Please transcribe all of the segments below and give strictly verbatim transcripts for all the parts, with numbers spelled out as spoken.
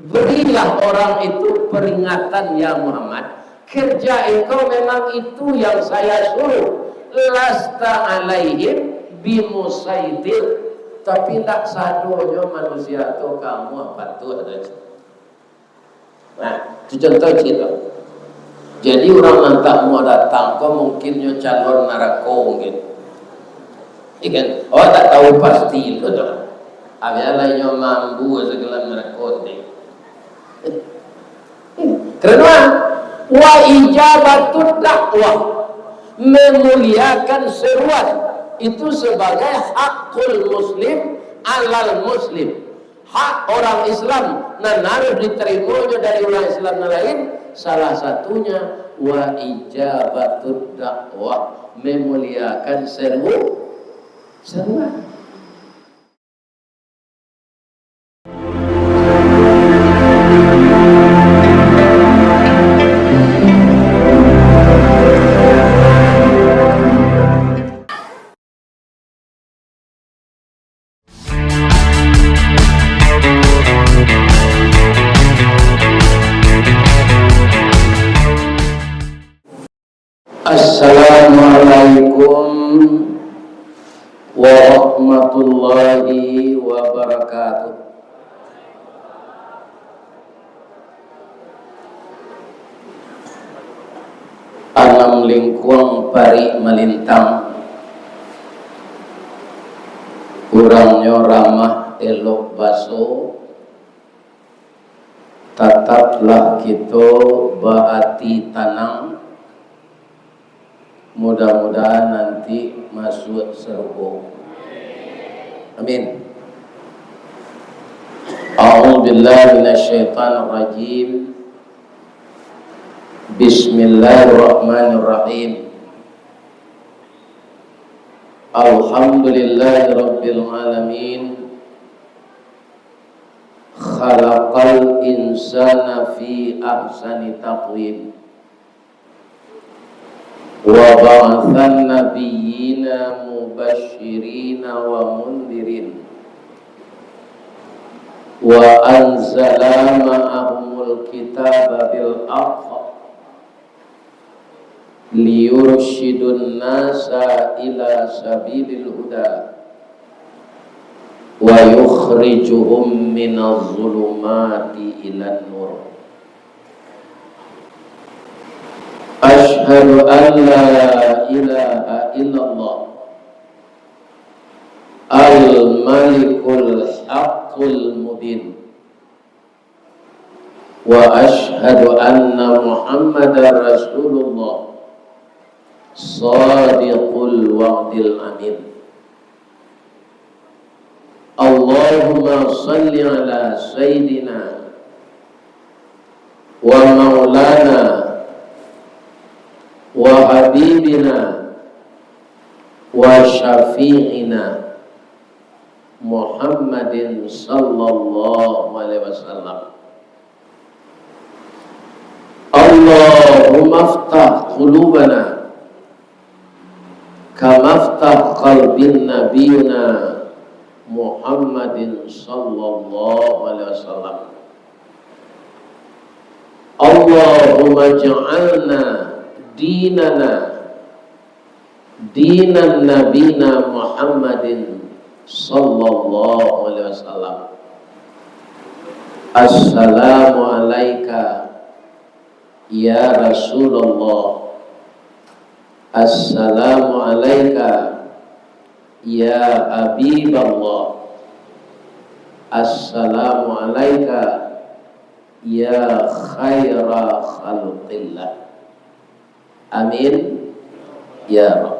Berilah orang itu peringatan, ya Muhammad. Kerja engkau memang itu yang saya suruh. Lasta alaihim bimusaitir. Tapi ndak sadonyo manusia tu kamu patuh sajo. Nah, itu contoh ciek tu. Jadi urang nan tak mau datang ko mungkin nyo calon narako mungkin. Iya kan? Awak tak tahu pasti tu tu. Abialah nyo mambu sagala narako nanti. Karena wa ijabatut dakwah, memuliakan seruan itu sebagai hakul muslim alal muslim. Hak orang Islam nan harus ditarimonyo dari urang Islam nan lain, salah satunyo wa ijabatut dakwah, memuliakan seru-, seruan. Assalamualaikum warahmatullahi wabarakatuh. Anam lingkuang parik malintang, urangnyo ramah elok baso, tataplah kito baati tanang, mudah-mudahan nanti masuak sarugo. Amin. A'udzubillahi minasyaitonirrajim. Bismillahirrahmanirrahim. Alhamdulillahirabbil alamin. Khalaqal insana fi ahsani taqwim. Wa ba'atsan nabiyyina mubasysyirina wa mundhirin. Wa anzala ma'ahumul kitaba bil haqq liyursyidun nasa ila sabilil huda wa yukhrijuhum minaz zulumati ilan nur. Asyhadu an la ilaha illallah al-malikul haqqul mubin. Wa asyhadu anna Muhammadar Rasulullah, shadiqul wa'dil amin. Allahumma shalli ala sayyidina wa maulana wa habibina wa syafi'ina Muhammadin sallallahu alaihi wasallam. Allahumma aftah qulubana kama aftah qalbin nabiyuna Muhammadin sallallahu alaihi wasallam. Allahumma ja'alna dinana dinan nabina Muhammadin sallallahu alaihi wasallam. Assalamu alaika ya Rasulullah. Assalamu alaika ya Habiballah. Assalamu alaika ya khaira khalqillah. Amin ya Rabb.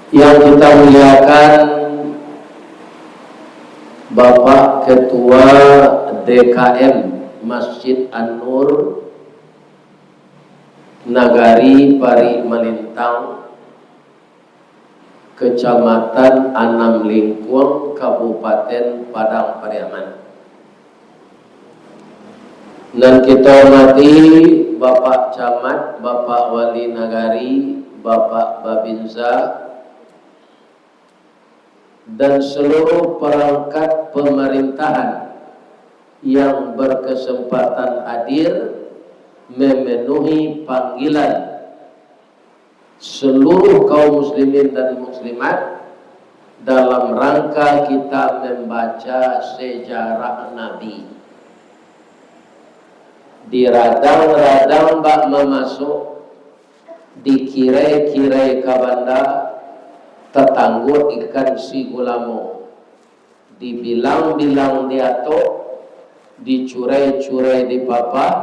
Yang kita muliakan, Bapak Ketua D K M Masjid An-Nur, Nagari Parik Malintang, Kecamatan Anam Lingkuang, Kabupaten Padang Pariaman. Nan kita hormati Bapak Camat, Bapak Wali Nagari, Bapak Babinsa, dan seluruh perangkat pemerintahan yang berkesempatan hadir memenuhi panggilan seluruh kaum muslimin dan muslimat dalam rangka kita membaca sejarah Nabi. Diradang-radang bak mamasuk, dikirai-kirai ka banda, tatangguak ikan siku lamo, dibilang-bilang di atok, dicurai-curai di papah,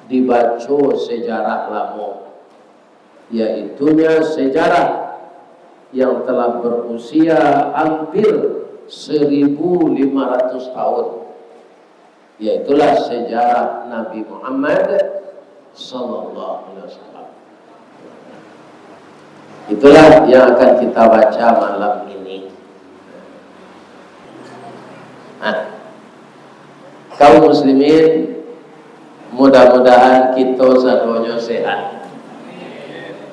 dibaco sejarah lamo, yaitunya sejarah yang telah berusia hampir seribu lima ratus tahun, yaitulah sejarah Nabi Muhammad sallallahu alaihi wasallam. Itulah yang akan kita baca malam ini. Nah, kaum muslimin, mudah-mudahan kita sadonyo sehat.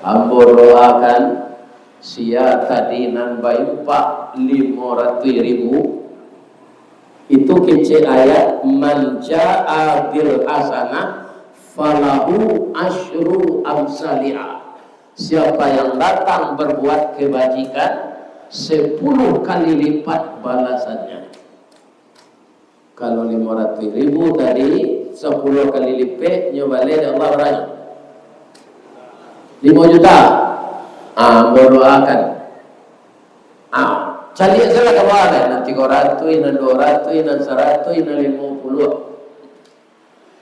Ambo doakan, sia tadi nan baimpak limo ratuih ribu, itu kecek ayat, "Man jaa bil hasanah falahu asyru amsaliha." Siapa yang datang berbuat kebajikan, sepuluh kali lipat balasannya. Kalau limo ratuih ribu tadi, sapuluah kali lipek, nyo baleh dek Allah bara? Limo juta. Ah, ambo doakan. Ah, caliak sajolah ka bawah, kan? Nan tigo ratuih, nan duo ratuih, nan saratuih, nan limo puluah.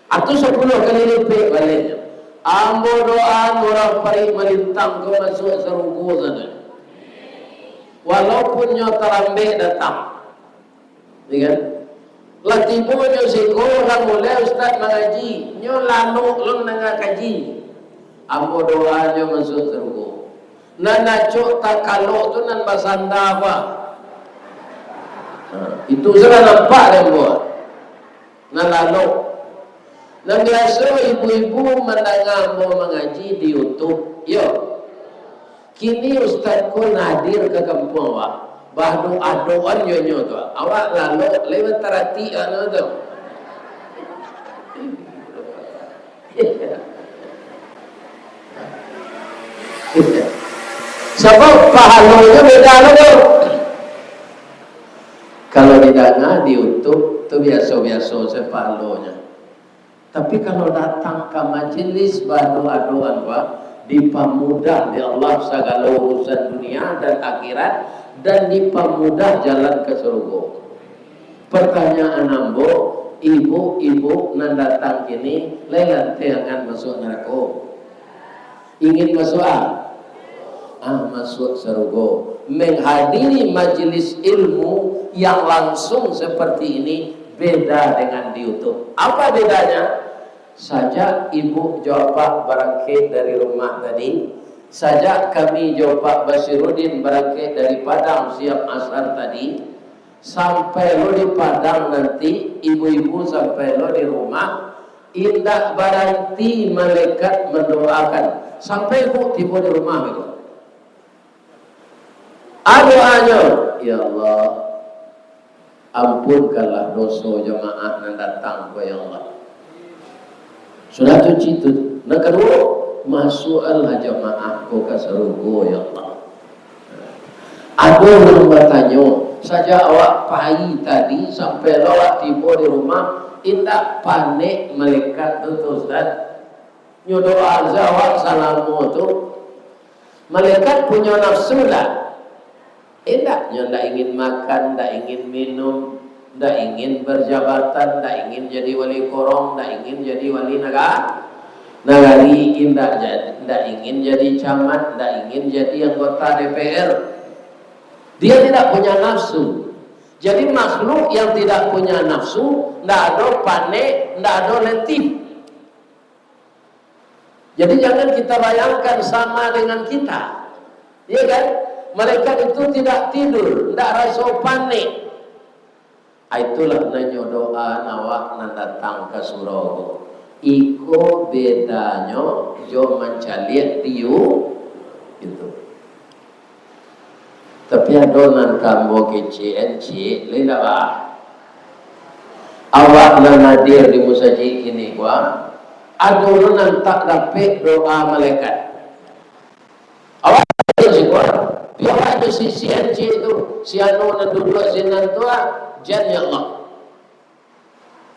Atau sapuluah kali lipek balehnyo. Ambo doakan urang parik malintang ko masuak sarugo sajo. Walaupun nyo tarambek datang. Ya kan? Lah tibo nyo siko, lah mulai ustaz mangaji. Nyo lalok lo mandanga kaji. Ambo doakan nyo masuak sarugo. Nan acok takalok tu nan basanda apa? Ha, itu salah nampak dek ambo. Nan lalok. Nan biaso ibu-ibu mandanga ambo mangaji di YouTube. Yo. Kini ustaz ko hadir ka kampuang awak. Badoa-doaan nyo nyo tu. Awak lalok lai bataratik anu tu. Sabab pahalonyo beda lo tu. Kalau didanga di YouTube tu biaso-biaso sajo pahalonyo. Tapi kalau datang ka majelis badoa-doaan, Pak, dipamudah dek Allah sagalo urusan dunia dan akhirat, dan dipamudah jalan ka sarugo. Pertanyaan ambo, ibu-ibu nan datang kini, lai lanteh angan masuak narako? Ingin masuak a? Ah, masuak sarugo. Menghadiri majelis ilmu yang langsung seperti ini beda dengan di YouTube. Apa bedanya? Sajak ibu jo apak barangkek dari rumah tadi, sajak kami jo Pak Basirudin barangkek dari Padang siap asar tadi, sampai lo di Padang nanti, ibu-ibu sampai lo di rumah, indak baranti malaikat mandoakan, sampai ibu tibo di rumah itu. A doanyo, "Ya Allah, ampunkanlah doso jamaah nan datang ko, ya Allah." Sudah tu citu. Nan kaduo, "Masuakkanlah jamaah ko ka sarugo, ya Allah." Ado urang batanyo, "Sajak awak pai tadi sampai lo awak tibo di rumah, indak panek malaikat tu, tu, Ustaz?" Nyo doa sajo awak salamo tu. Malaikat punyo nafsu ndak? Indak. Nyo ndak ingin makan, ndak ingin minum, ndak ingin berjabatan, ndak ingin jadi wali korong, ndak ingin jadi wali naga-, nagari, indak jadi, ndak ingin jadi camat, ndak ingin jadi anggota D P R. Dia tidak punya nafsu. Jadi makhluk yang tidak punya nafsu, ndak ado panek, ndak ado letih. Jadi, jangan kita bayangkan sama dengan kita. Iya kan? Malaikat itu tidak tidur, ndak raso panek. Ah, itulah nan nyo doa awak nan datang ka surau ko. Iko bedanyo jo mancaliak di YouTube. Tapi ado nan ka ambo kecek, encik, lai ndak ba. Awak nan hadir di musajik kini ko, ado lo nan tak dapek doa malaikat. Awak hadir siko, pi awak tu si, si encik tu, si anu nan duduak sinan tu, ah, jan ya Allah.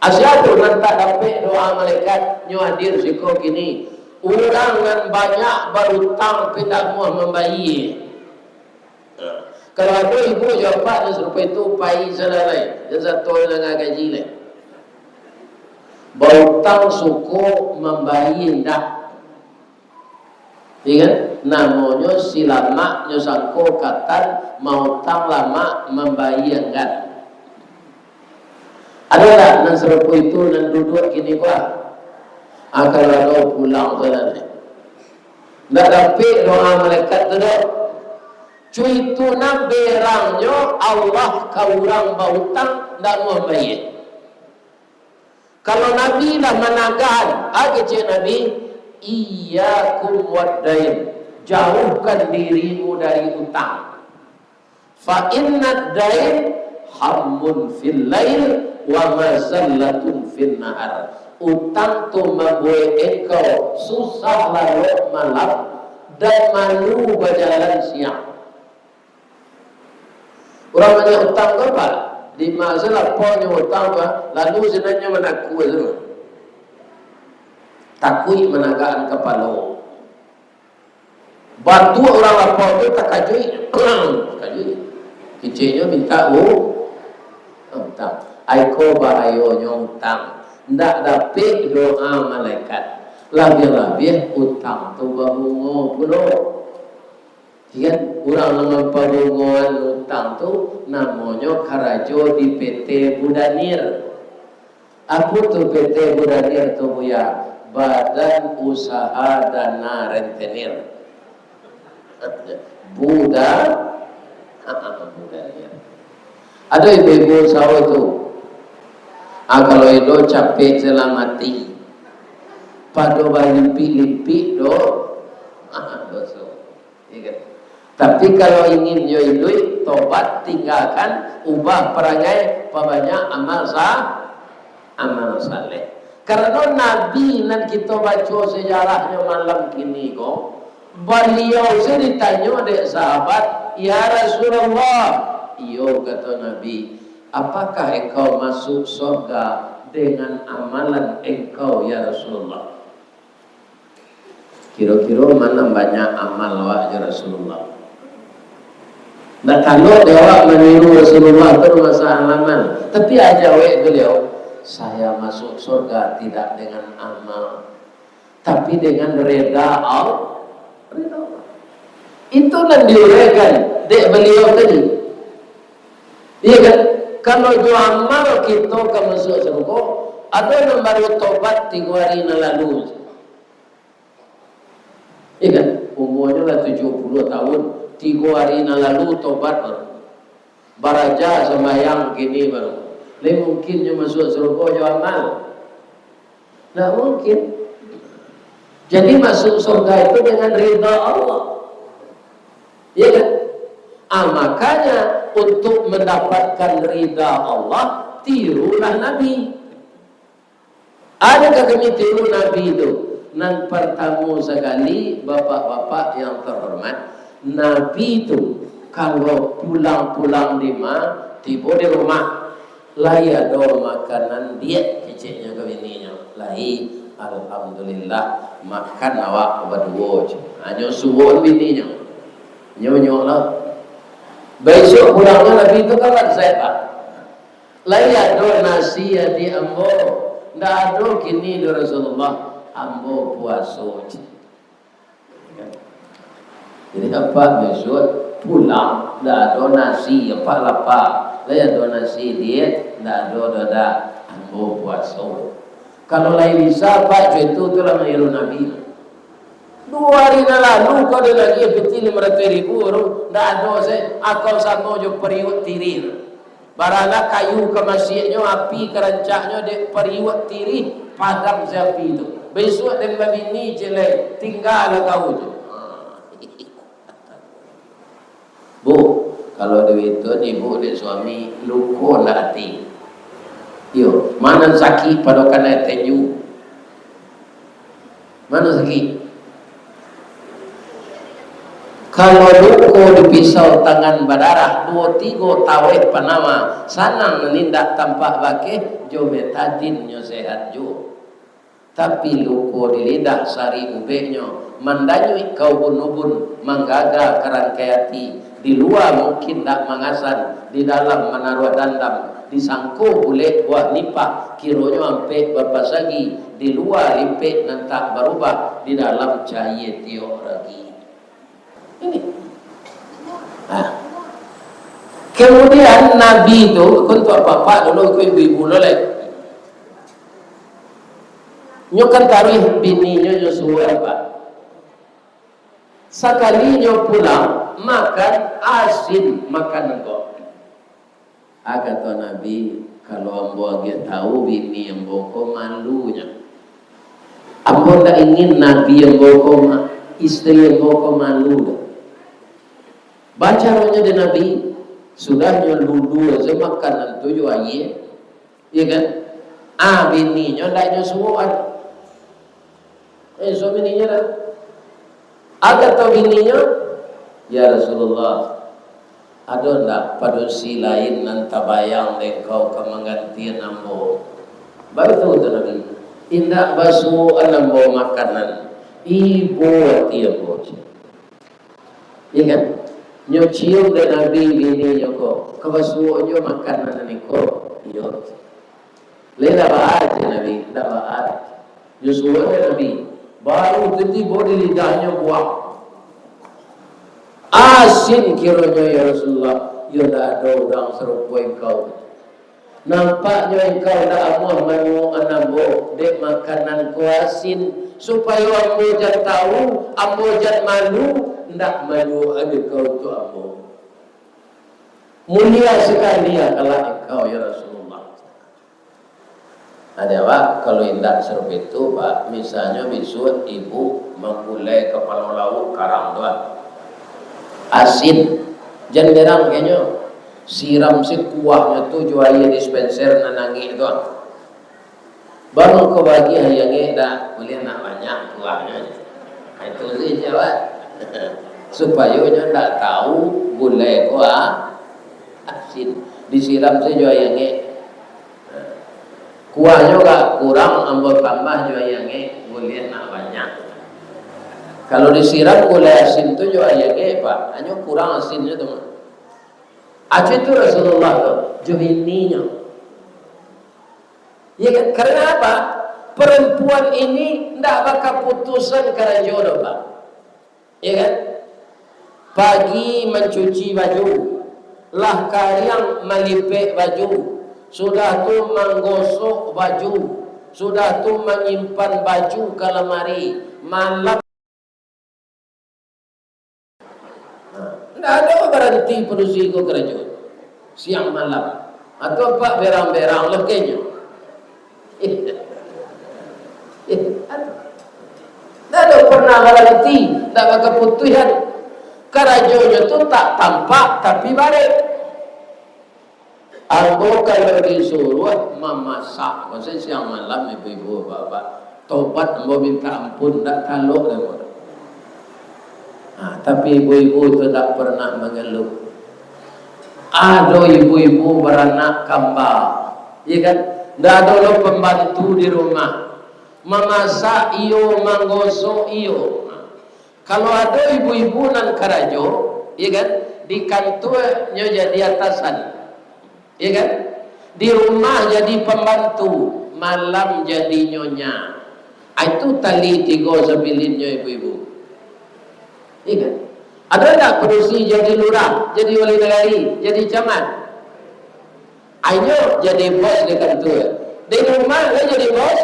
Asa tu nan tak dapek doa malaikat, nyo hadir siko kini. Urang nan banyak barutang, pi ndak namuah mambayia. Kalau ado ibu jo apak nan sarupo itu, pai salah lai, jan sato nan gaji lai. Bautang suko, mambayia indak. Iyo kan? Namonyo si lamak, nyo sangko katan, mautang lamak, mambayia anggan. Ado ndak nan sarupo itu nan duduak kini ko? Ah, kalau ado, pulang sajo lai. Ndak dapek doa malaikat tu doh. Cuitu nan berangnyo Allah ka urang bautang, ndak namuah mambayia. Kalau Nabi lah managahan, ah, kecek Nabi, "Iyyakum wad dain, jauhkan dirimu dari utang. Fa innad dain hammun fil lail wa mazallatun fin nahar." Utang tu mambuek engkau susah lalok malam dan malu bajalan siang. Urang banyak utang tu apo? Di masa lapau nyo utang tu, lalu sinan nyo manakua tu. Takuik managakan kapalo. Batuak urang lapau tu takajuik. Takajuik. Keceknyo minta u-, utang. Ai ko bahayonyo utang. Ndak dapek doa malaikat. Labiah-labiah utang tu babungo pulo. Kan, urang nan mampabungoan utang tu namonyo karajo di P T Budanir. Apo tu P T Budanir tu, Buya? Badan Usaha Dana Rentenir. Buda-, Budanir. Ado ibu-ibu usaho tu. Ah, kalau ido capek salah mati. Pado balimpik-limpik do-, ah, doso. Iyo kan? Tapi kalau ingin yo iduik, tobat, tinggakan, ubah parangai, pabanyak amal sa-, amal saleh. Karano Nabi nan kito baco sejarahnyo malam kini ko, baliau se ditanyo dek sahabat, "Ya Rasulullah," iyo, kato Nabi, "apakah engkau masuk surga dengan amalan engkau, ya Rasulullah?" Kiro-kiro ma nan banyak amal awak jo Rasulullah? Ndak talok dek awak maniru Rasulullah tu masalah amal. Tapi aja awak baliau, "Saya masuk surga tidak dengan amal, tapi dengan reda Al-, reda Allah." Itu nan diuraikan dek baliau tadi. Iyo kan? Kalau jo amal kito ka masuak surga, ado nan baru tobat tigo hari nan lalu. Iyo kan? Umuanyo lah tujuah puluah tahun, tigo hari nan lalu tobat baru. Baraja sambayang kini baru. Lai mungkin nyo masuak surga jo amal? Ndak mungkin. Jadi, masuk surga itu dengan rida Allah. Iya kan? Ah, makanya, untuk mendapatkan rida Allah, tirulah Nabi. Adakah kami tiru Nabi itu? Nan pertama sekali, bapak-bapak yang terhormat, Nabi itu kalau pulang-pulang di ma-, tibo di rumah, "Lai ado makanan diak?" keceknyo ka bininyo. "Lai, alhamdulillah, makan awak baduo," cek. Hanyo suwon bininyo. Nyonyok lah. Besok pulangnyo Nabi itu kan lah sehat, Pak. "Lai ado nasi, adiak ambo?" "Ndak ado kini doh, Rasulullah, ambo puaso," cek. Jadi, apak bisuak pulang, ndak ado nasi, apak lapa. "Lai ado nasi, Diak?" "Ndak ado doh, Dak, ambo puaso." Kalau lai bisa, apak jo itu tu lah maniru Nabi. Duo hari nan lalu ko ado lagi piti limo ratuih ribu tu, ndak ado se, akau samo jo pariuak tirih. Baralah kayu ka masiaknyo, api ka rancaknyo, dek pariuak tirih, padam se api tu. Bisuak den babini, cek lai, tinggalah kau tu. Bu, Kalau duit tu dibuek dek suami, luko ndak ati. Iyo, ma nan sakik pado kanai tenju? Ma nan sakik? Kalau luko dipisau tangan badarah, duo tigo taweh panama, sanang nan indak tampak bakeh, jo betadin nyo sehat juo. Tapi luko di lidah sari ubeknyo, mandanyuik ka ubun-ubun, manggaga ka rangkai ati, di lua mungkin ndak mangasan, di dalam manaruah dandam, disangko bulek buah nipah, kironyo ampek bapasagi, di lua lipek nan tak barubah, di dalam cayie tiok ragi. Ini. Nah. Kemudian Nabi tu, kan tu apak-apak dulu, ko ibu-ibu dulu lai. Nyo kan taruih bininyo nyo suruah, Pak. Sakalinyo pulang, makan asin, makan engkau. Ah, kato Nabi, "Kalau ambo agiah tahu bini ambo ko malunyo. Ambo ndak ingin Nabi ambo ko ma-, isteri ambo ko malu doh." Bacaronyo dek Nabi, sudahnyo lulua se makanan tu jo aia, iyo kan? Ah, bininyo ndak nyo suokan. Eh, suami ninyo dah. Ado tau bininyo, "Ya Rasulullah, ado ndak padusi lain nan tabayang dek Engkau ka manggantian ambo?" Baitu tu Nabi, "Indak basuokan ambo makanan, ibo ati ambo." Iyo kan? Nyo cium dek Nabi bininyo ko, "Ka basuokan jo makanan iko?" "Iyo." Lai ndak baa, cek Nabi, ndak baa. Nyo suruah dek Nabi, baru tu tibo di lidahnyo buah. Asin kironyo, ya Rasulullah, yo ndak ado urang sarupo engkau. Nampaknyo engkau ndak amuah manuokan ambo dek makanan ko asin, supayo ambo jan tahu, ambo jan malu, ndak manuokan engkau tu ambo. Mulia sakali akalak engkau, ya Rasulullah. Ado, Pak, kalau indak sarupo itu, Pak, misalnyo bisuak ibu manggulai kapalo lauak karang tu, Pak. Asin. Jan berang kainyo. Siram se kuahnyo tu jo aia dispenser nan angek tu, Pak. Baru ko bagi aia angek dah, buliah nak banyak kuahnyo. Itu se jawab. Supayo nyo ndak tahu gulai ko, ah, asin. Disiram se jo aia angek. Kuahnyo agak kurang, ambo tambah jo aia angek, buliah nak banyak. Kalau disiram gulai asin tu jo aia angek, Pak, hanyo kurang asinnyo tu mah. Acu itu Rasulullah tu, jo bininyo. Ya kan? Karena apa? Perempuan ini ndak bakaputusan karajo doh, Pak. Ya kan? Pagi mancuci baju, lah kariang malipek baju, sudah tu manggosok baju, sudah tu manyimpan baju ka lamari, malam. Nah, ndak ado baranti padusi ko karajo siang malam. Atau pak berang-berang lah kainyo. Eh, eh, ndak ado pernah baranti, ndak bakaputuihan. Karajonyo tu tak tampak tapi barek. Ambo kalau disuruah mamasak, maksudnyo siang malam, ibu-ibu, bapak-bapak, tobat ambo minta ampun, ndak talok ambo. Nah, tapi ibu-ibu tu ndak pernah mangeluh. Ado ibu-ibu baranak kamba, iya kan? Ndak ado lo pambantu di rumah. Mamasak iyo, manggosok iyo. Kalau ado ibu-ibu nan karajo, iya kan, di kantuanyo jadi atasan, iya kan, di rumah jadi pambantu, malam jadi nyonya. Ah, itu tali tigo sabilinnyo ibu-ibu, iya kan. Ado ndak padusi jadi lurah, jadi wali nagari, jadi camat? Inyo jadi bos di kantua. Di rumah ndak jadi bos?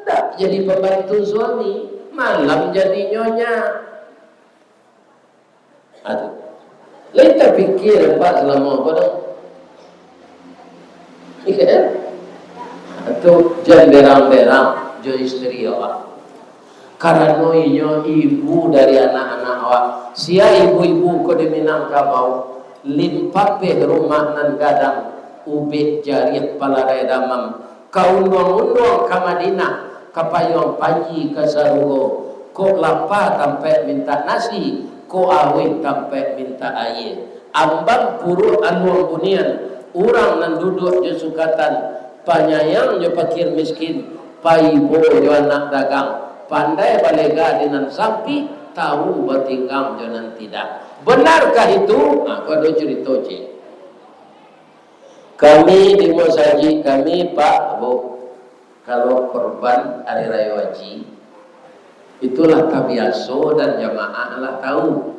Ndak, jadi pambantu suami. Malam jadi nyonya. Aduh. Lai tapikia, Pak, salamo ko doh? Iya kan? Atau jan berang-berang jo isteri awak. Karano inyo ibu dari anak-anak awak. Sia ibu-ibu ko di Minangkabau? Lin papeh rumah nan gadang, ubek jariah palarai damam, ka unduang-unduang ka Madinah, ka payuang panji ka sarugo, kok lapa tampek mintak nasi, kok auih tampek mintak aia. Ambang puruak aluang bunian, urang nan duduak jo sukatan, panyayang jo pakir miskin, paibo jo anak dagang, pandai balega di nan sampik, tawu batinggang jo nan tidak. Benarkah itu? Ha, ko ado curito, cik. Kami di masajik kami, Pak, Bu, kalau korban Hari Rayo Haji, itulah tabiaso dan jamaah lah tahu.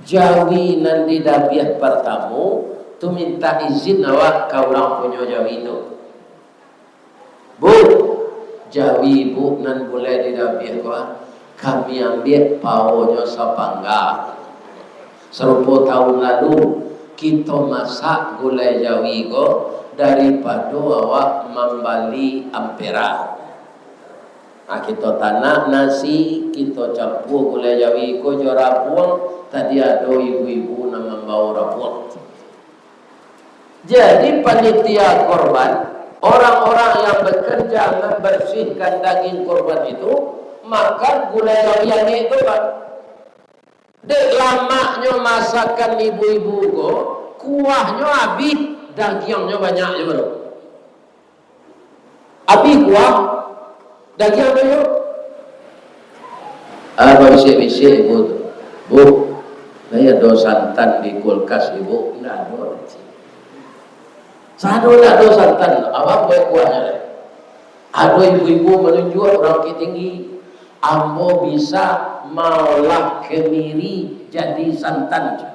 Jawi nan didabiah partamo, tu mintak izin awak ka urang punyo jawi tu. Bu, jawi ibu nan bulai didabiah ko, ah, kami ambiak paonyo sapangga. Sarupo tahun lalu, kito masak gulai jawi ko daripado awak mambali ampera. Ah, kito tanak nasi, kito campua gulai jawi ko jo rabuang, tadi ado ibu-ibu nan mambawa rabuang. Jadi, panitia korban, orang-orang yang bekerja membersihkan daging korban itu, makan gulai jawi angek tu, Pak. Dek lamaknyo masakan ibu-ibu ko, kuahnyo abih, dagiangnyo banyak juo tu. Abih kuah, dagiang tu, yuk. Ah, babisik-bisik ibu tu. "Bu, lai ado santan di kulkas ibu?" "Indak ado, Cik." "Sado indak ado santan, abang buek kuahnyo lai." Ado ibu-ibu manunjuak urang Bukittinggi, "Ambo bisa maolah kemiri jadi santan, Cik."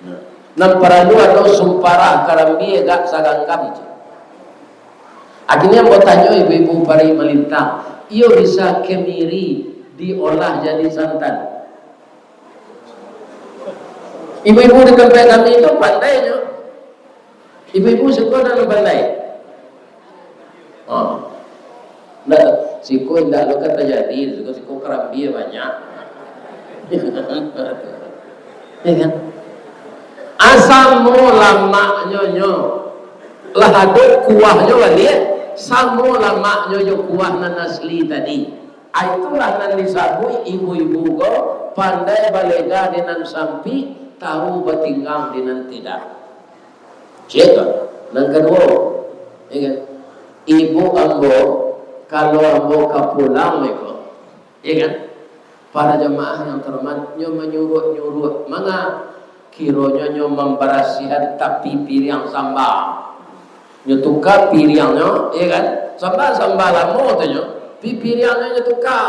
Nah, nan paralu ado sumpara karambia agak saganggam tu. Akhirnyo ambo tanyo ibu-ibu pari malintang, "Iyo bisa kemiri diolah jadi santan?" Ibu-ibu di tampek kami tu pandainyo. Ibu-ibu siko nan pandai. Ha. Ndak, siko indak lo ka tajadi, siko, siko karambia banyak. Ya kan? Ah, samo lamaknyo nyo. Lah ado kuahnyo baliak, samo lamaknyo jo kuah nan asli tadi. Ah, itulah nan disabuik ibu-ibu ko, pandai balega di nan sampik, tahu batinggang di nan tidak. Cek tu. Nan kaduo, ya kan? Ibu ambo, kalau ambo ka pulang iko, ya kan? Para jamaah yang terhormat, nyo manyuruak-nyuruak, manga kironyo nyo mambarasiahan tapi piriang samba. Nyo tuka piriangnyo, ya kan? Samba, samba lamo tu nyo, pi-, piriangnyo nyo tuka.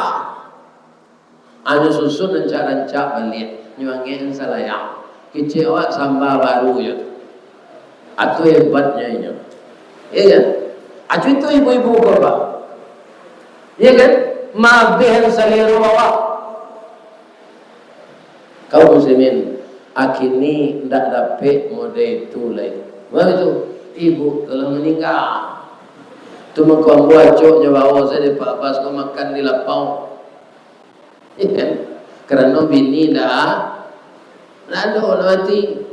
Anyo susun rancak-rancak baliak, nyo angek salayang. Kecek awak samba baru jo. Atu hebatnyo inyo. Iya kan? Atu itu ibu-ibu ko, Pak. Iya kan? Mabihan salero awak. Kaum muslimin, akini ndak dapek mode itu lai. Baitu, ibu telah maningga. Tu mangko ambo acok nyo bawo sajo Pak Abbas ko makan di lapau. Iya kan? Karano bini ndak, ndak ado, lah mati.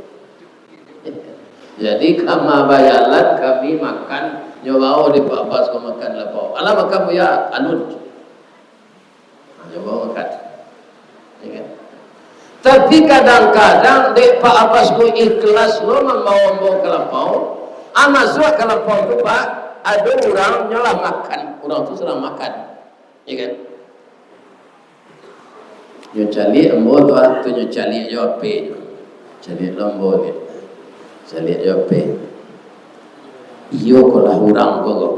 Jadi, kama bajalan kami makan, nyo bawo di Pak Abbas ko makan lapau. Alah makan, Buya, alun. Nyo bawo makan. Ya kan? Tapi kadang-kadang, dek Pak Abbas ko ikhlas lo mambawo ambo ka lapau. Ah, masuak ka lapau tu, Pak, ado urang nyo lah makan. Urang tu sadang makan. Ya kan? Nyo caliak ambo tu, ah, tu nyo caliak jo H P nyo. Caliak lo ambo ni. Caliak jo H P. Iyo ko lah urang ko, ko.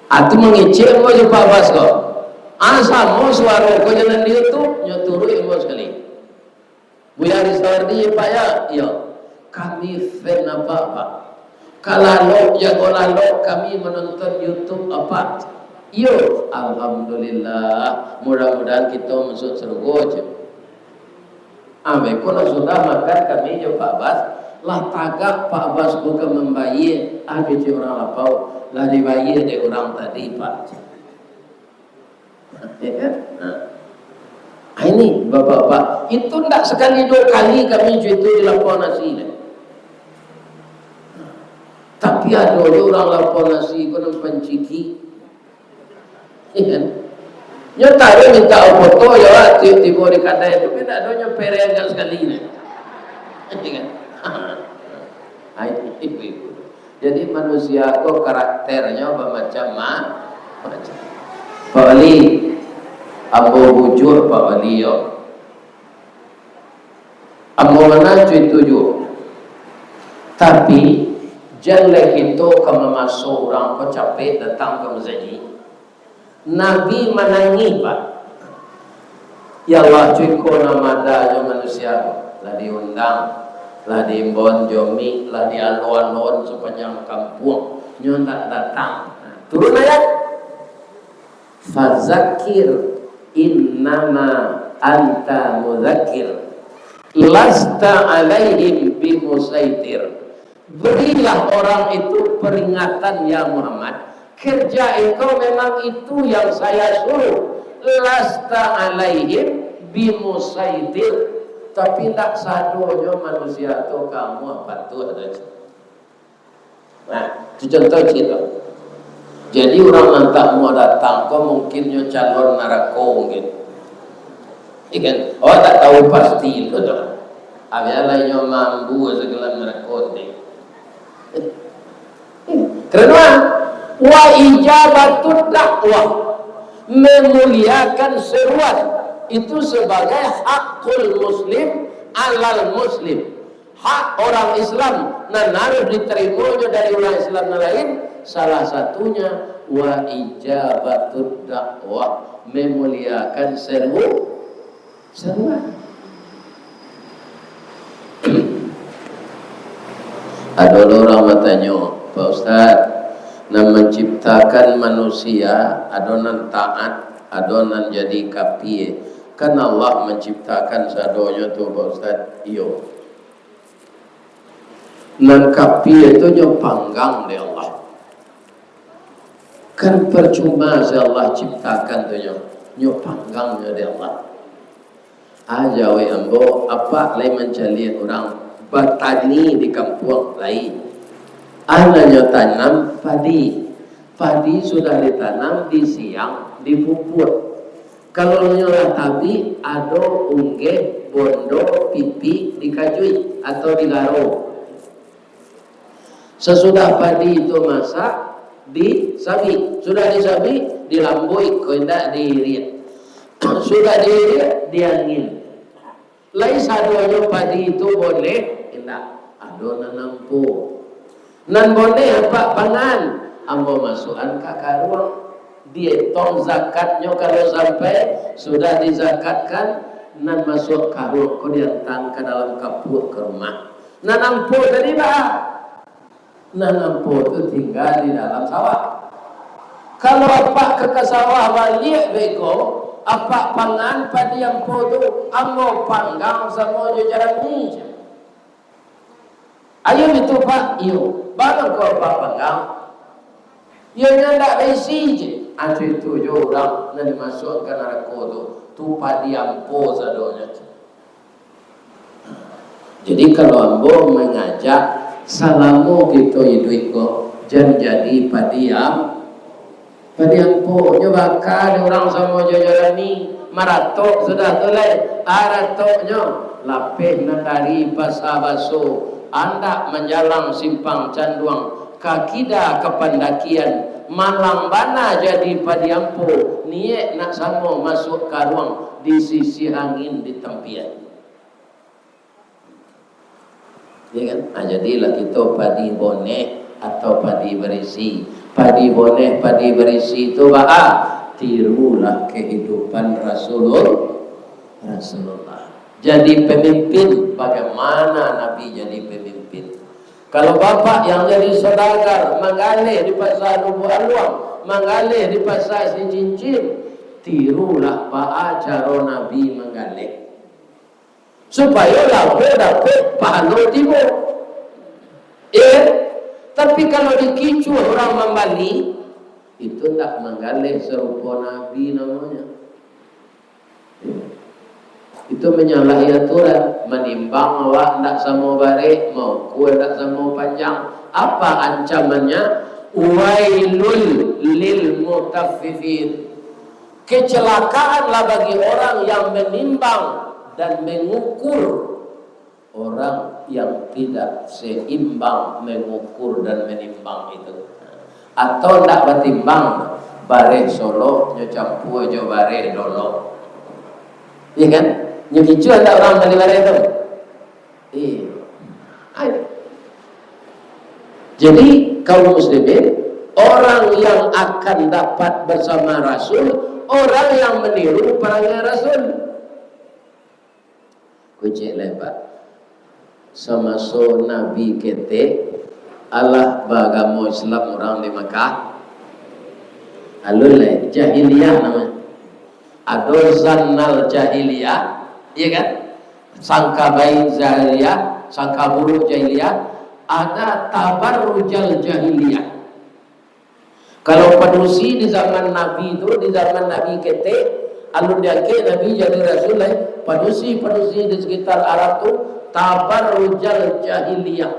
Ah, tu mangecek ambo jo Pak Bas ko. Ah, samo suaro ko jo nan di YouTube, nyo turuik ambo sakali. Buya Ristawardi, Pak, ya? Iyo. Kami fan Apak, Pak. Ka lalok, jago lalok, kami manonton YouTube Apak. Iyo, alhamdulillah. Mudah-mudahan kito masuak sarugo, cek. Ah, beko lah sudah makan kami jo Pak Bas, lah tagak Pak Bas bukan mambayia, ah, kecek urang lapau, lah dibayia dek urang tadi, Pak. Ya kan? Nah. Ini, bapak-bapak, itu ndak sakali duo kali kami cuito di lapau nasi, kan? Tapi ado jo urang lapau nasi ko nan panciki. Iya kan? Nyo taruih minta foto, yo, tibo di kadai tu, tapi ndak ado nyo pereng sakali, kan? Iya kan? Ai, ibu-ibu. Jadi, manusia ko karakternyo bamacam-macam. Pak Wali, ambo bujur, Pak Wali, yo. Ambo manacu itu juo. Tapi, jan lai kito ka mamaso urang ko capek datang ka masajik. Nabi manangih, Pak. Ya Allah, cuko nan madanyo manusia ko. Lah diundang, lah diimbau jo mik, lah dialon-alon sapanjang kampuang. Nyo ndak datang. Turun ayat. Fazakir, innama anta muzakir. Lasta alaihim bimusaitir. Berilah orang itu peringatan, ya Muhammad. Kerja engkau memang itu yang saya suruh. Lasta alaihim bimusaitir. Tapi ndak sadonyo manusia tu kamu patuh sajo. Nah, itu contoh ciek tu. Jadi, urang nan tak mau datang ko mungkin nyo calon narako mungkin. Iya kan? Awak tak tahu pasti tu tu. Abialah inyo mambu sagelam narako nanti. Keren, kan? Wa ijabatud dakwah, memuliakan seruan, itu sebagai hakul muslim alal muslim. Hak orang Islam nan harus ditarimonyo dari urang Islam nan lain, salah satunya wa ijabatud dakwah, memuliakan seru-, seruan. Ado lo urang batanyo, "Pak Ustaz, nan manciptakan manusia, ado nan taat, ado nan jadi kapie. Kan Allah manciptakan sadonyo tu, Pak Ustaz?" Iyo. Nan kapie tu nyo panggang dek Allah. Kan parcuma se Allah ciptakan tu nyo, nyo panggang nyo dek Allah. Aja weh ambo, apak lai mancaliak urang batani di kampuang lai. A nan nyo tanam padi. Padi sudah ditanam, di siang dipupuak. Kalau nyo lah tabik, ado unggeh, bondo, pipik dikajuik atau digaro. Sasudah padi tu masak, disabik. Sudah disabik, dilambuik, ko indak diiriak. Sudah diiriak, diangin. Lai sadonyo padi tu boneh? Indak. Ado nan ampo. Nan boneh apak pangan, ambo masuakan ka karuang. Dietong zakatnyo kalau sampai, sudah dizakatkan, nan masuak karuang ko diantaan ka dalam kapuak ka rumah. Nan ampo tadi, bah? Nan ampo tu tingga di dalam sawah. Kalau apak ka, ka sawah baliak beko, apak pangan padi ampo tu, ambo panggang samo jo jarami, jar. Ayo itu, Pak. Iyo. Baa mangko apak panggang? Iyo, nyo ndak baisi je. Ado itu jo urang nan dimasuakkan ka narako tu. Tu padi ampo sadonyo. Jadi, kalau ambo mangajak, salamo kito iduik ko, jan jadi padi am-, padi ampo. Nyo baka dek urang samo jo jarami, maratok sudah tu lai. Aratoknyo, lapeh nan dari Pasa Baso, andak manjalang Simpang Canduang, ka kida ka Pandakian, malang bana jadi padi ampo, niek nak samo masuak karuang, di sisi angin di tampian. Ya kan? Nah, jadilah kito padi boneh atau padi barisi. Padi boneh, padi barisi tu baa? Tirulah kehidupan Rasulul-, Rasulullah. Jadi pemimpin, bagaimana Nabi jadi pemimpin? Kalau bapak yang jadi saudagar, manggaleh di Pasar Lubuak Aluang, manggaleh di Pasar Sicincin, tirulah baa caro Nabi manggaleh. Supayo labo dapek pahalo tibo. Eh, tapi kalau dikicuah urang mambali, itu ndak manggaleh sarupo Nabi namonyo. Eh, Itu manyalahi aturan, manimbang awak ndak samo bareh, maukur ndak samo panjang. Apa ancamannyo? Wailul lil mutaffifin. Kecelakaan lah bagi orang yang menimbang dan mengukur. Orang yang tidak seimbang mengukur dan menimbang itu. Atau ndak batimbang, bareh solok nyo campua jo bareh dolok. Iya kan? Nyo kicuah ndak urang bali bareh tu? Iya. Ai. Jadi, kaum muslimin, orang yang akan dapat bersama Rasul, orang yang meniru parangai Rasul. Kecek lai, Pak. Samaso Nabi ketek, alah baagamo Islam urang di Makkah. Alun lai, jahiliah namonyo. Ado zannal jahiliah, iya kan? Sangka baik jahiliah, sangka buruk jahiliah, ada tabarrujal jahiliah. Kalau padusi di zaman Nabi tu, di zaman Nabi ketek, alun diangkek Nabi jadi rasul lai, padusi-padusi di sekitar Arab tu tabarrujal jahiliah.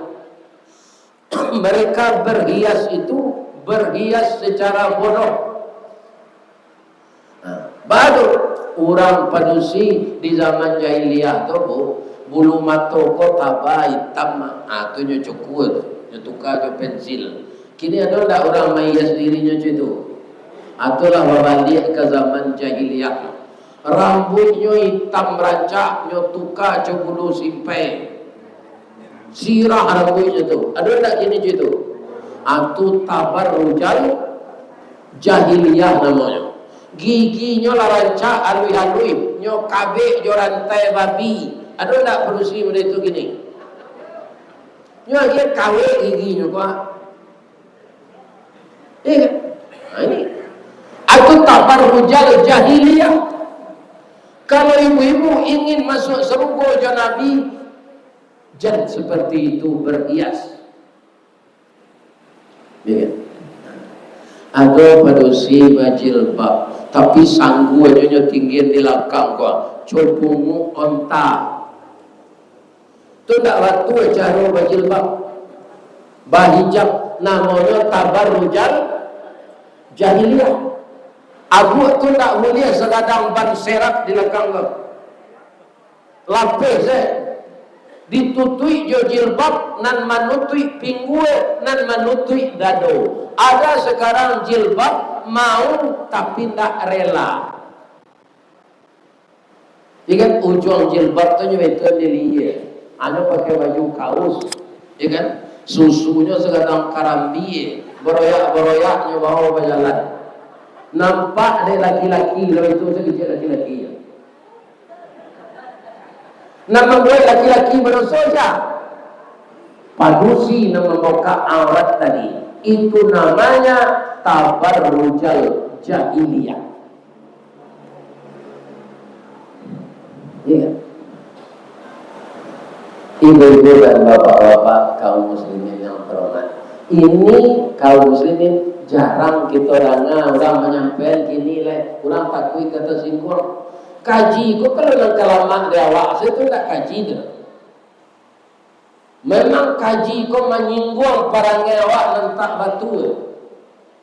Mereka berhias itu, berhias secara bodoh. Nah, baru urang padusi di zaman jahiliah tu, Bu, bulu mato ko taba itam, ah, tu nyo cukua tu, nyo tuka jo pensil. Kini ado ndak urang mahias dirinyo cam itu? Ah, tu lah babaliak ka zaman jahiliah. Rambuiknyo itam rancak, nyo tuka jo bulu simpai. Sirah rambuiknyo tu. Ado ndak kini cam itu? Ah, tu tabarrujal jahiliah namonyo. Giginyo lah rancak aluih-aluih, nyo kabek jo rantai babi. Ado ndak padusi model itu kini? Nyo agiah kawek giginyo ko. Iya kan? Nah, ini. Itu tabarrujal jahiliah. Kalau ibu-ibu ingin masuk sarugo jo Nabi, jan seperti itu berhias. Iya kan? Ado padusi bajilbab, tapi sangguanyo nyo tinggian di lakang ko, co punguak onta. Tu ndak batua caro bajilbab, bahijab, namonyo tabarrujal jahiliah. Abuak tu ndak buliah sagadang ban serap di lakang tu. Lapeh se, ditutuik jo jilbab nan manutuik pinggua, nan manutuik dado. Ada sekarang jilbab mau tapi ndak rela. Ya kan, ujuang jilbab tu nyo itu diliek. Anu pakai baju kaus, ya kan? Susunyo sagadang karambia, baroyak-baroyak nyo bawa bajalan. Nampak dek laki-laki, lalu itu sakicik laki-laki. Nan mambuek laki-laki badoso sia? Padusi nan mambukak aurat tadi. Itu namanya tabarrujal jahiliyah. Iya. Ibu-ibu dan bapak-bapak, kaum muslimin yang terhormat, ini kaum muslimin jarang kita dengar orang menyampaikan kini lai, orang takut ka tasingguang. Kaji ko kalau nan ka lamak di awak, saya tu ndak kaji tu. Memang kaji ko manyingguang parangai awak nan tak batua.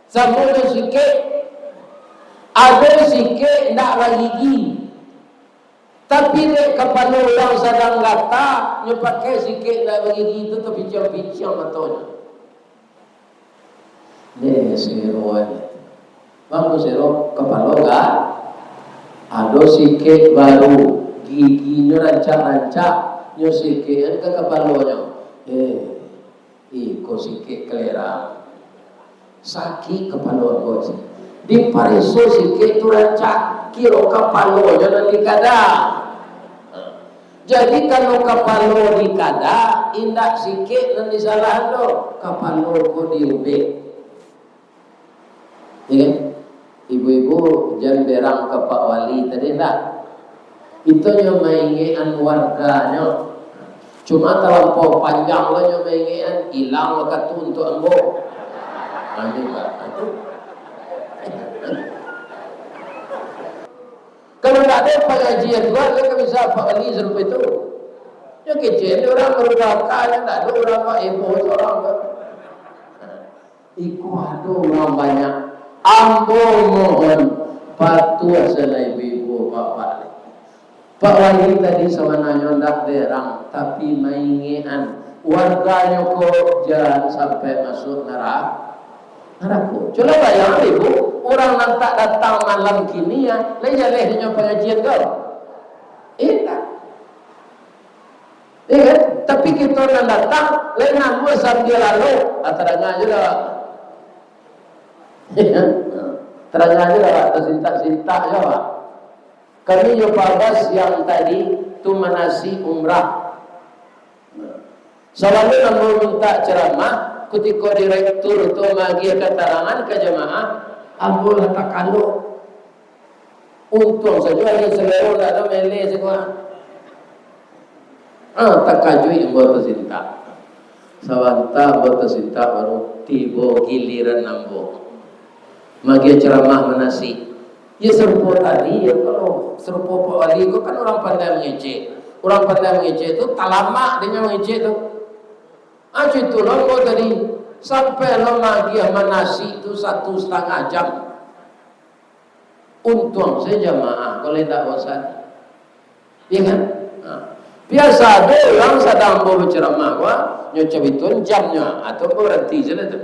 Samo jo sikek, ado sikek ndak bagigi. Tapi dek kapalo urang sadang gata, nyo pakai sikek ndak bagigi tu, tapiciang-piciang matonyo. Deh, sero ai. Bang, sero kapalo ka? Ado sikek baru, giginyo rancak-rancak, nyo sikek an ka kapalonyo. Eh, iko sikek kalerang. Sakik kapalo ambo, cek. Dipareso sikek tu rancak, kiro kapalonyo nan dikada. Jadi, kalau kapalo dikada, indak sikek nan disalahan doh, kapalo ko diubek. Ya kan? Ibu-ibu, jan berang ka Pak Wali tadi ndak? Itu nyo maingekan warganyo. Cuma talampau panjang lo nyo maingekan, ilang wakatu untuak ambo. Nah, itu, Pak. Itu. Kalau ndak Ado pangajian juo, ado ka bisa apak bali sarupo itu. Nyo kecek, ado urang barubah aka, nyo ndak ado urang, Pak, ibo surang, Pak. Iko ado urang banyak. Ambo mohon, patuah salah ibu-ibu, bapak. Pak Wali tadi sabananyo ndak berang, tapi maingekan. Warganyo ko jan sampai masuk nara-, narako. Cubo bayangkan, Ibu, urang nan tak datang malam kini, ya, lai jaleh inyo pangajian ko? Indak. Iya kan? Tapi kito nan datang, lai namuah sambil lalu, ah, tadanga juo dah. Tadanga juo dah, tasintak-sintak juo, Pak. Kami jo Pak Bas yang tadi tu manasi umrah. Sabalun ambo mintak ceramah, kutiko direktur tu maagiah katarangan ka jamaah, ambo lah takalok. Untuang sajo ado salero, ndak ado mele sajo. Ah, takajuik ambo tasintak. Sabanta ambo tasintak, baru tibo giliran ambo maagiah ceramah manasi. Ya, sarupo tadi, ya, kalau sarupo Pak Wali ko kan urang pandai mangecek. Urang pandai mangecek tu talamak dinyo mangecek tu. Ah, cuitulah ambo tadi, sampai lo maagiah manasi tu satu satangah jam. Untuang sajo jamaah, kalau indak bosan. Iya kan? Ha. Biasa ado urang sadang ambo baceramah ko, nyo cabituan jamnyo, atau baranti sajo tu.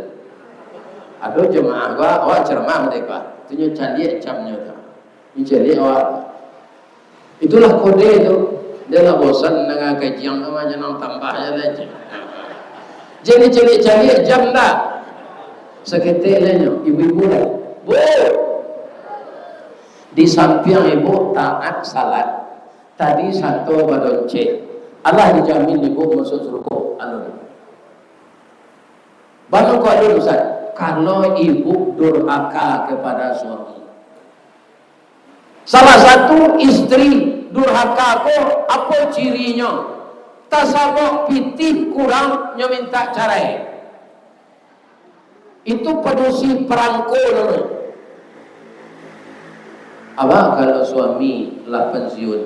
Ado jamaah ko, awak ceramah tadi ko, tu nyo caliak jamnyo tu. Nyo caliak awak. Itulah kode tu. Dia lah bosan danga kajian tu, macam nang tambah je lah. Jadi caliak-caliak jam dah. Saketek lah nyo, ibu-ibu lah. Bu! Di sampiang ibu taat salat, tadi sato badonceng. Alah dijamin ibu masuk surga. Alun. Bana ko alun, Ustaz? Kalau ibu durhaka kepada suami. Salah satu istri durhaka ko, apo cirinyo? Tasabok pitih kurang, nyo mintak carai. Itu padusi parangko namonyo. Abah, kalau suami lah pensiun,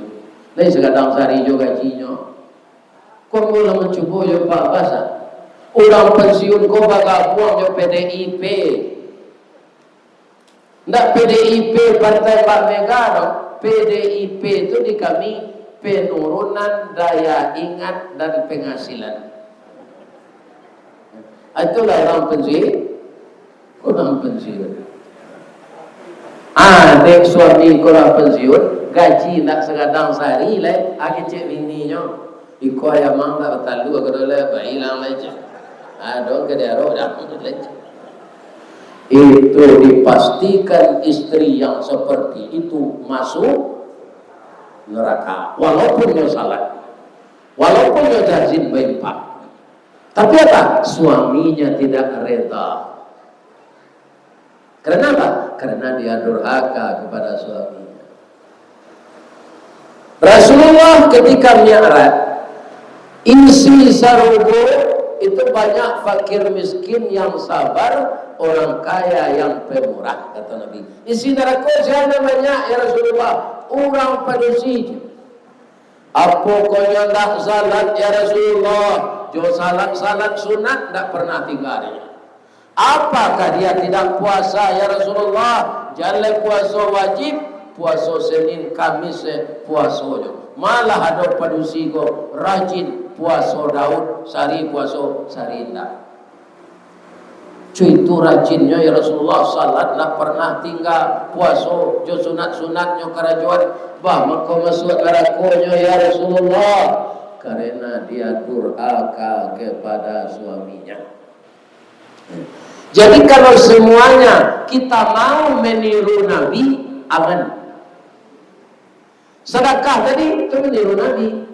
lai sagadang sari jo gajinyo. Ko ambo lah mancubo jo Pak Bas, ah. Urang pensiun ko bagabuang jo P D I P. Ndak P D I P Partai Mbak Mega doh. P D I P tu di kami penurunan daya ingat dan penghasilan. Ah, itulah urang pensiun. Urang pensiun. Ah, dek suami ko lah pensiun, gaji ndak sagadang sari lai, ah, kecek bininyo. Iko ayam ang tak batalu, aku dah lah, baiklah, lai, cek. Ado ka diarok dah, lai, cek. Itu dipastikan istri yang seperti itu masuk neraka. Walaupun nyo salat, walaupun nyo rajin bainfak, tapi apa? Suaminya tidak reda. Karena apa? Karena dia durhaka kepada suaminya. Rasulullah ketika Mi'raj, isi sarugo itu banyak fakir miskin yang sabar, orang kaya yang pemurah, kata Nabi. Isi narako siapa banyak, ya Rasulullah? Urang padusi. Apo ko nyo ndak salat, ya Rasulullah? Jo salat-salat sunat ndak pernah tingga. Apakah dia tidak puasa, ya Rasulullah? Jaleh puaso wajib, puaso Senin, Kamis, eh, puasonyo. Malah ado padusi ko rajin puaso Daud, sari puaso, sari indak. Cuitu rajinnyo, ya Rasulullah, salat ndak pernah tingga, puaso jo sunat-sunatnyo karajoan, bah, mako masuak narakonyo, ya Rasulullah, karena dia durhaka kepada suaminya. Jadi, kalau semuanya kita mau meniru Nabi, aman. Sedekah tadi tu meniru Nabi.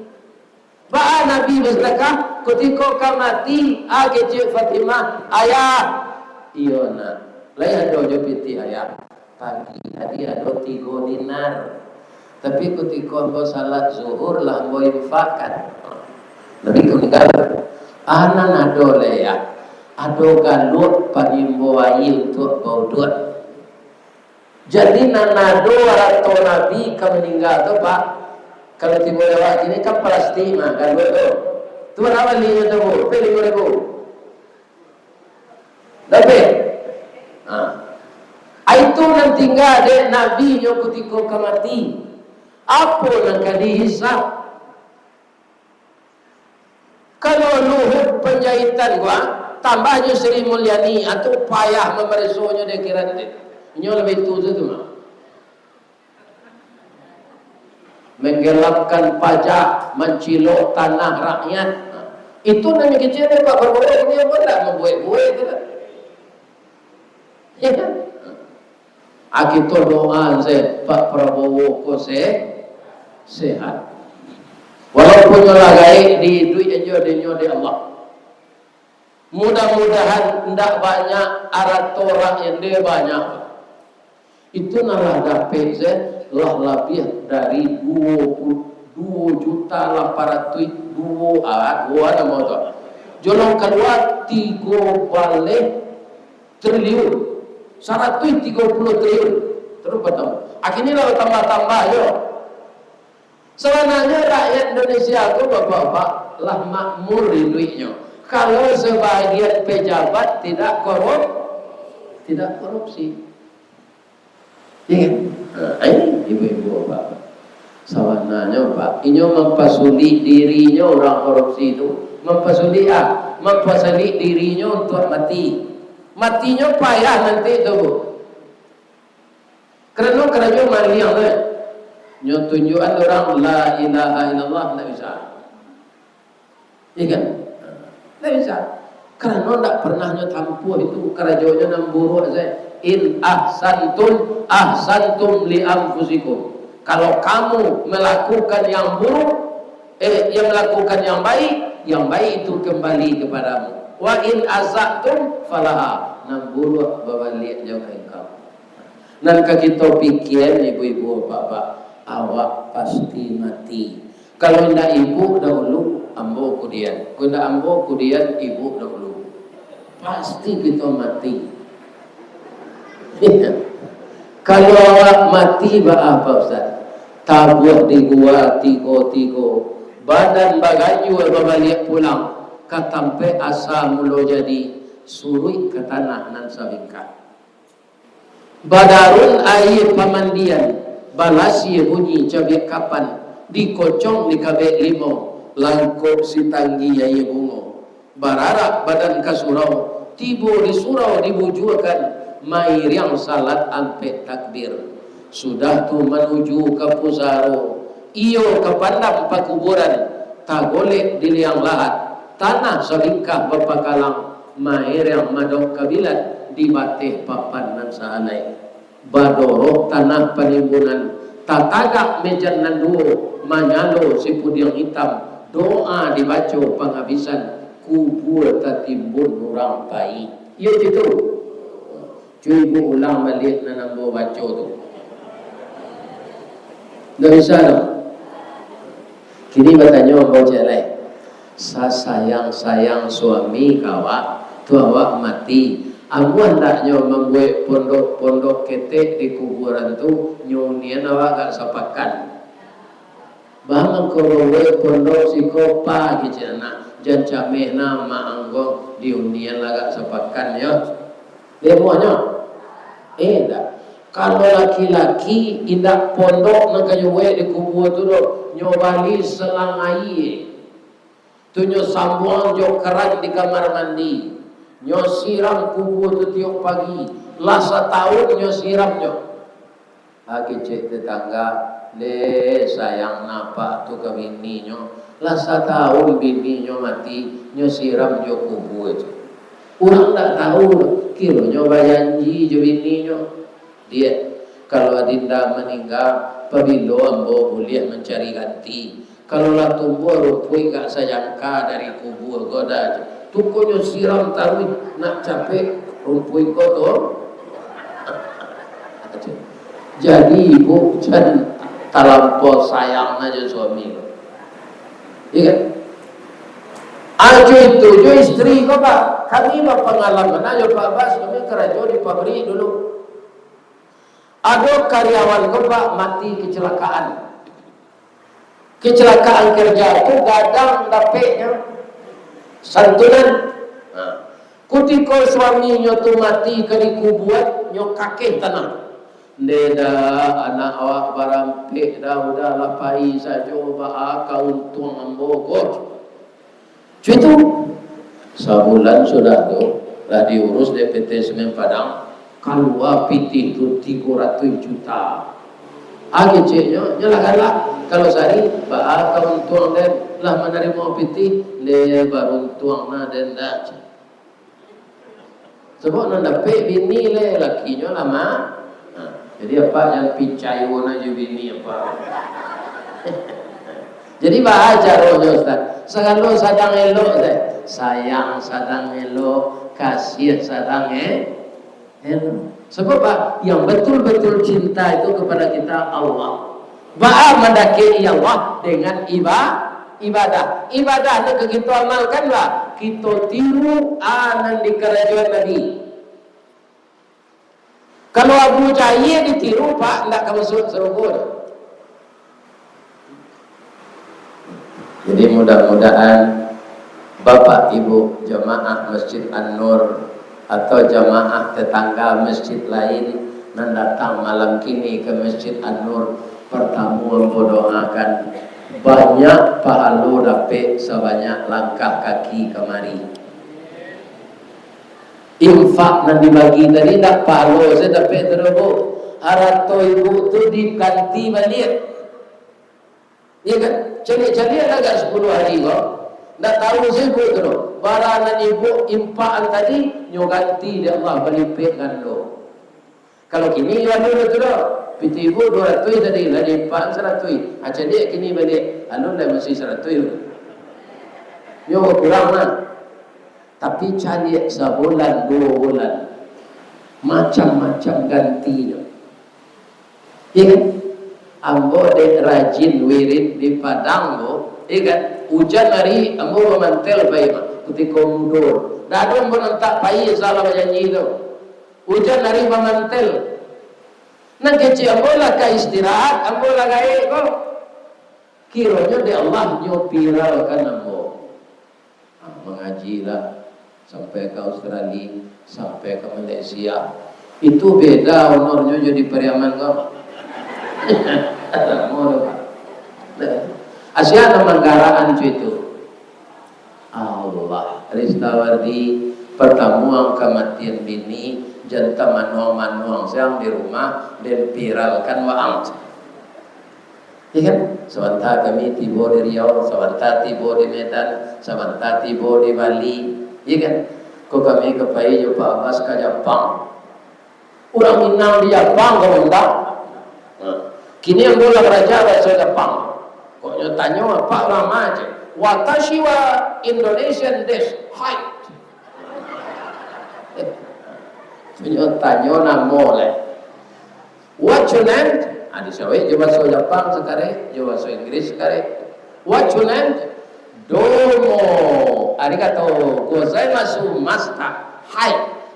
Baa Nabi basadakah? Kutiko ka mati, ah, kecek Fatimah, "Ayah." "Iyo, Nak." "Lai ado jo pitih Ayah?" "Pagi tadi ado tigo dinar. Tapi kutiko ambo salat zuhur, lah ambo infakkan." Nabi tu maningga. "Ah, nan ado lai, Yah. Ado galuak paimbo aia untuak bauduak." Jadi, nan ado arato Nabi ka maningga tu, Pak, kalau tibo di awak kini kan plastik mah, gaduik tu. Tu bara balinyo tu, Bu? Ampia limo ribu. Dapek? Ha. Itu nan tingga dek Nabi nyo kutiko ka mati. Apo nan ka dihisab? Kalau Luhut Panjaitan ko, tambah jo Sri Mulyani, atau payah mamaresonyo di akhirat tu. Inyo labiah tu tu mah. Menggelapkan pajak, mancilok tanah rakyat. Itu nan kecek dek Pak Prabowo, inyo pun ndak mambuek-buek tu lah. Ya kan? Ah, kito doa se, Pak Prabowo ko se-, sehat. Walaupun nyo lah gaek di iduik inyo, di inyo di Allah. Mudah-mudahan ndak banyak arato rakyat, ndak banyak. Itu nan lah dapek se, lah labiah dari duo puluah, duo juta lapan ratuih, duo, ah, duo namo tu. Jolong kalua tigo baleh triliun, saratuih tigo puluah triliun. Terus batambah. Akhirnyo lah batambah-tambah jo. Sabananyo rakyat Indonesia ko, Bapak-bapak, lah makmur iduiknyo, kalau sabagian pejabat tidak korup-, tidak korupsi. Iya kan? Nah, ini ibu-ibu, Bapak-bapak. Sabananyo, Pak, inyo mampasulik dirinyo, urang korupsi tu. Mampasulik, ah, mampasulik dirinyo untuak mati. Matinyo payah nanti tu, Bu. Karano karajo maliang tu, eh. Nyo tunjuakan urang la ilaha illallah, ndak bisa. Iya kan? Ndak bisa. Karano ndak pernah nyo tampuah itu, karajonyo nan buruak sajo. "In ahsantum, ahsantum li anfusikum." Kalau kamu melakukan yang buruk, eh, yang melakukan yang baik, yang baik itu kembali kepadamu. "Wa in asatum falaha." Nan buruak babaliak jo ka engkau. Nan ka kito pikia, ibu-ibu, bapak-bapak, awak pasti mati. Kalau indak ibu dahulu, ambo kudian. Kalau indak ambo kudian, ibu dahulu. Pasti kito mati. Kalau awak mati, baa, Pak Ustaz? Tabuah di gua tigo-tigo. Badan baganjua babaliak pulang ka tampek asa mulo jadi, suruik ka tanah nan sabingkah. Badarun aia pamandian, balasia bunyi cabiak kapan, dikocong dikabek limau, langkok sitanggi aia bungo. Bararak badan ka surau, tibo di surau dibujuakan, mairiang salat ampek takbir. Sudah tu manuju ka pusaro, iyo ka pandam pakuburan, tagolek di liang lahat, tanah salingkah bapakalang, mairiang madok kabilat di bateh papan nan sahalai. Badoroh tanah panimbunan, tatagak mejan nan duo, manyalo sipudiang itam, doa dibaco pangabisan, kubua tatimbun urang pai. Iyo itu. Cubo ulang baliak nan ambo baco tu. Ndak bisa doh. Kini batanyo ambo ciek lai. Sasayang-sayang suami ka awak, tu awak mati. Amuah andaknyo mambuek pondok-pondok ketek di kuburan tu, nyo unian awak agak sapakan. Baa mangko mambuek pondok siko, pa kecek anak, jan cameh nah mak anggo, di unian lah agak sapakan yo. Lemohnyo. Eh, indak. Kalau laki-laki, indak pondok nan ka nyo buek di kubua tu doh, nyo bali selang aia. Tu nyo sambuang jo keran di kamar mandi. Nyo siram kubua tu tiok pagi. Lah satahun nyo siram nyo. Ha, kecek tetangga, le sayang napak tu ka bininyo. Lah satahun bininyo mati, nyo siram jo kubua tu. Urang ndak tahu, kironyo bajanji jo bininyo. Diak, kalau adinda maningga, pabilo ambo buliah mancari ganti? Kalau lah tumbuah rumpuik gak sajangka dari kubua ko dah, tu ko nyo siram taruih, nak capek rumpuik ko tu. Jadi ibu jan talampau sayang aja suami ko. Iya kan? Ajo itu jo istri ko, Pak. Kami bapangalaman ajo, Pak Bas, kami karajo di pabrik dulu. Ado karyawan ko, Pak, mati kecelakaan. Kecelakaan kerja tu gadang dapeknyo santunan. Nah, kutiko suaminyo tu mati ka dikubua, nyo kakeh tanah. Nde dah, anak awak barampek dah, udahlah pai sajo, baa ka untuang ambo ko. Cuitu, sabulan sudah tu, lah diurus dek P T Semen Padang, kalua pitih tu tigo ratuih juta. Ah, keceknyo, nyo lah galak. Kalau sari, baa ka untuang den, lah manarimo pitih, nde baruntuang nah den dah. Sabab nan dapek bini lai, lakinyo lah ma-, nah, jadi apak jan picayo na jo bini apak. Jadi baa caronyo, Ustaz? Sagalo sadang elok, Ustaz. Sayang sadang elok, kasih sadang e-, elok. Sabab, Pak, yang betul-betul cinta itu kepada kita Allah. Baa mandakek-i Allah? Dengan iba-, ibadah. Ibadah nan ka kito amalkan, Pak, kito tiru a nan dikarajoan Nabi. Kalau Abu Jahil ditiru, Pak, ndak ka masuak sarugo doh. Jadi, mudah-mudahan Bapak Ibu jamaah Masjid An-Nur atau jamaah tetangga masjid lain nan datang malam kini ka Masjid An-Nur, partamo ambo doakan banyak pahalo dapek sabanyak langkah kaki kamari. Infak nan dibagi tadi, ndak pahalo sajo dapek tu doh, Bu. Harato ibu tu diganti baliak. Iya kan? Caliak-caliak lah agak sapuluah hari ko. Ndak tahu sajo ibu tu doh. Bara nan ibu infakan tadi, nyo ganti dek Allah balipek gando. Kalau kini, yo alun tu doh. Pitih ibu duo ratuih tadi, lah diinfakan saratuih. Ah, caliak kini baliak. Alun lah masih saratuih. Yo kurang lah. Tapi caliak sabulan, duo bulan, macam-macam gantinyo. Iya kan? Ambo dek rajin wirid di Padang tu, iya kan? Ujan hari, ambo bamantel pai mah, kutiko mudo. Ndak ado ambo nan tak pai, salah bajanji tu. Ujan hari bamantel. Nan kecek ambo lah ka istirahat, ambo lah gaek ko. Kironyo dek Allah nyo viralkan ambo. Ah, mangaji lah, sampai ka Australia, sampai ka Malaysia. Itu beda honornyo jo di Pariaman ko. Samo tu, Pak. Asia nan manggaraan cuitu. Allah, Ristawardi, partamo ang kamatian bini, jan tamanuang-manuang siang di rumah, den viralkan waang. Iya kan? Sabanta kami tibo di Riau, sabanta tibo di Medan, sabanta tibo di Bali. Iya kan? Ko kami ka pai jo Pak Abbas ka Japang. Urang Minang di Japang, ka Minang. Nah, kini ambo lah baraja bahaso Japang. Kok nyo tanyo, "Apak urang ma?" cek. "Watashi wa Indonesian desu." Hai. Nyo tanyo namo lai. "What's your name?" Ah, disawik jo bahaso Japang sakarek, jo bahaso Inggris sakarek. "What's your name?" "Domo arigato gozaimasu, master." "Hi,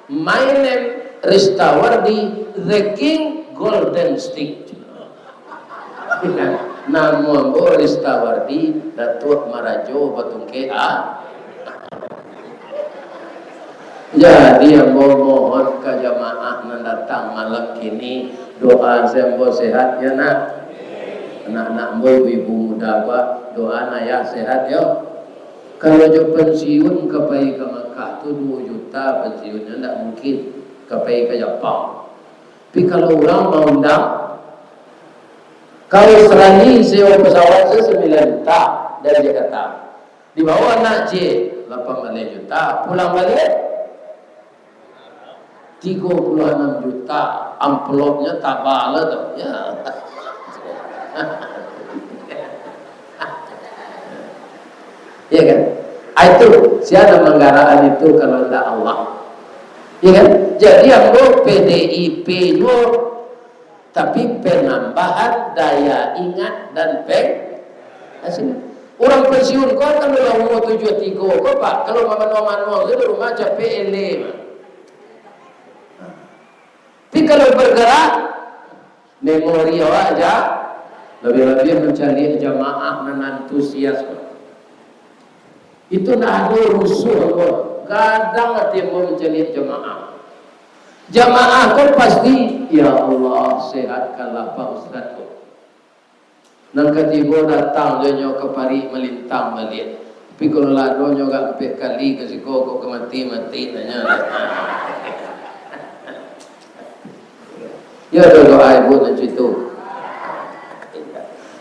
my name Ristawardi, the King Golden Stick." "Namo ambo Ristawardi, Datuak Marajo Batungkek, ah." Jadi, ambo mohon ka jamaah nan datang malam kini, doa se ambo sehat, yo nak? Anak-anak ambo, ibu-ibu muda, ba doa ayah sehat, yo. Kalau jo pensiun ka pai ka Makkah tu duo juta pensiunnyo, ndak mungkin ka pai ka Japang. Tapi kalau urang maundang, ka Australia sewa pesawat se sambilan juta dari Jakarta. Dibawa anak ciek, lapan baleh juta. Pulang baliak, tigo puluah anam juta. Amplopnyo tabal tu. Ya. Ya kan? Ah, itu, sia nan manggaraan itu kalau ndak Allah. Ya kan? Jadi, ambo P D I P juo, tapi penambahan daya ingat dan peng-, hasil. Urang pensiun ko kan lah umur tujuah tigo ko, Pak, kalau mamanuang-manuang tu di rumah capek eleh, Pak. Tapi kalau bergerak, Memori awak aja, labiah-labiah mancaliak jamaah nan antusias. Itu ndak ado rusuah ambo, gadang ati ambo mancaliak jamaah. Jamaah ko pasti, "Ya Allah, sehatkanlah Pak Ustaz ko." Nan katibo datang jo nyo ka parik malintang baliak. Tapi kalau lah ado nyo agak ampek kali ka siko, kok ka mati-mati nanyo. Yo, doa ibu nan cuitu.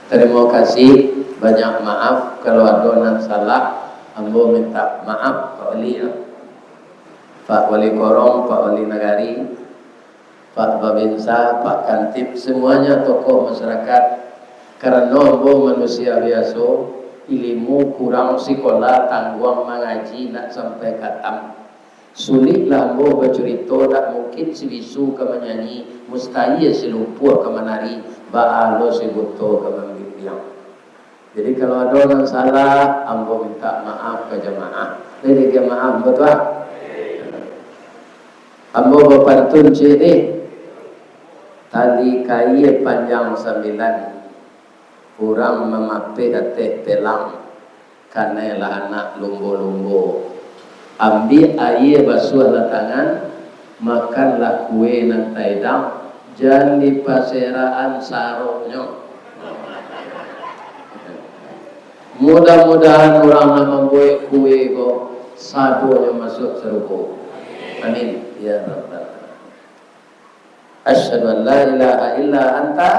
Tarimo kasih, banyak maaf. Kalau ado nan salah, ambo minta maaf, Pak Wali, ya. Pak Wali Korong, Pak Wali Nagari, Pak Babinsa, Pak Kantip, semuanya tokoh masyarakat. Karano ambo manusia biaso, ilimu kurang, sikola tangguang, mangaji ndak sampai katam. Suliklah ambo bacurito, dak mungkin si bisu ka manyanyi, mustahia si lumpuah ka manari, baa lo si buto ka mambimbiang. Jadi, kalau ado nan salah, ambo minta maaf ka jamaah. Jadi, jamaah ambo tu, ah. Ambo bapantun ciek ni. Tali kaia panjang sambilan, urang mamapeh ateh pelang. Kanailah anak lumbo-lumbo. Ambiak aia, basuahlah tangan, makanlah kue nan taedang, jan dipaserakan saroknyo. Mudah-mudahan urang nan mambuek kue ko sadonyo masuak sarugo. Amin, ya rabbal alamin. Asyhadu an la ilaha illa anta,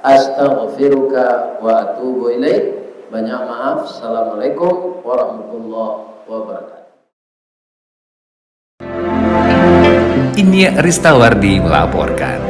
astaghfiruka wa atubu ilaik. Banyak maaf. Assalamualaikum warahmatullahi wabarakatuh. Inyiak Ristawardi melaporkan.